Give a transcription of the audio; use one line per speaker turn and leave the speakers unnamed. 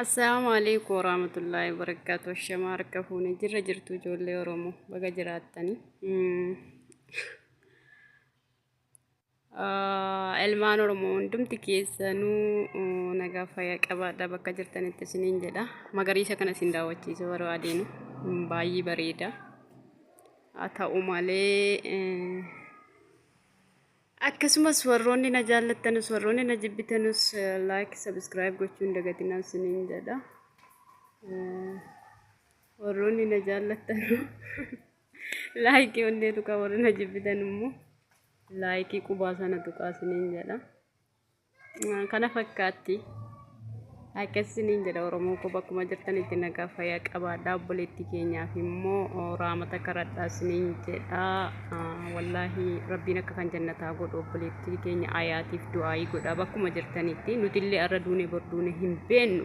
Assalaamu alaikum warahmatullaahi wabarakaatuh. Shamaa harka fuune jirra jirtu ijoollee Oromoo baga jiraattanii. Ilmaan Oromoo hundumti keessanuu nagaa fayyaa qabaadha bakka jirtanitti isiniin jedha. Magariisa kana isin daawwachiisuu barbaadeenu baay'ee bareeda. Haa ta'u malee akkasumas warroonni na jaallattanis warroonni na jibbitanus like subscribe gochuu hin dagatinaa isiniin jedha. Warroonni na jaallattan like onnee tuqaa warri na jibbitan immoo like qubaa sana tuqaa isiniin jedha. Kana fakkaatti. Akkas isiniin jedha Oromoo koo bakkuma jirtanitti nagaa fayyaa qabaadha. Obboleettii keenyaaf immoo raamata karadhaa isiniin jedha. Wallaahi rabbiin akka kan jannataa godhu obboleettii keenya ayaatiif du'aayii godha bakkuma jirtanitti. Nutillee arra duune bor duune hin beennu.